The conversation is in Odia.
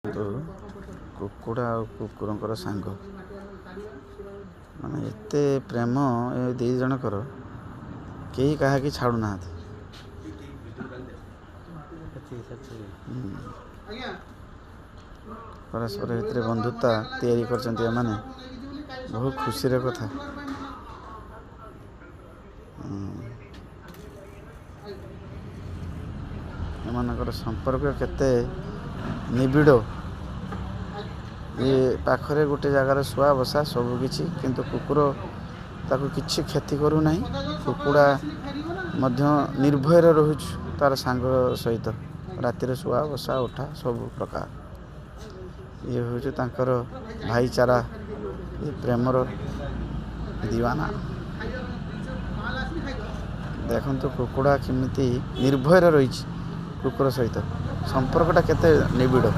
କୁକୁଡ଼ା ଆଉ କୁକୁରଙ୍କର ସାଙ୍ଗ, ମାନେ ଏତେ ପ୍ରେମ ଏ ଦୁଇ ଜଣଙ୍କର, କେହି କାହାକି ଛାଡ଼ୁନାହାନ୍ତି। ପରସ୍ପର ଭିତରେ ବନ୍ଧୁତା ତିଆରି କରିଛନ୍ତି ଏମାନେ, ବହୁତ ଖୁସିର କଥା। ଏମାନଙ୍କର ସମ୍ପର୍କ କେତେ ନିବିଡ଼। ଇଏ ପାଖରେ ଗୋଟେ ଜାଗାରେ ଶୁଆ ବସା ସବୁକିଛି, କିନ୍ତୁ କୁକୁର ତାକୁ କିଛି କ୍ଷତି କରୁନାହିଁ। କୁକୁଡ଼ା ମଧ୍ୟ ନିର୍ଭୟରେ ରହୁଛି ତାର ସାଙ୍ଗ ସହିତ, ରାତିରେ ଶୁଆ ବସା ଉଠା ସବୁ ପ୍ରକାର। ଇଏ ହେଉଛି ତାଙ୍କର ଭାଇଚାରା, ଏ ପ୍ରେମର ଦିୱାନା। ଦେଖନ୍ତୁ କୁକୁଡ଼ା କେମିତି ନିର୍ଭୟରେ ରହିଛି କୁକୁର ସହିତ, ସମ୍ପର୍କଟା କେତେ ନିବିଡ଼।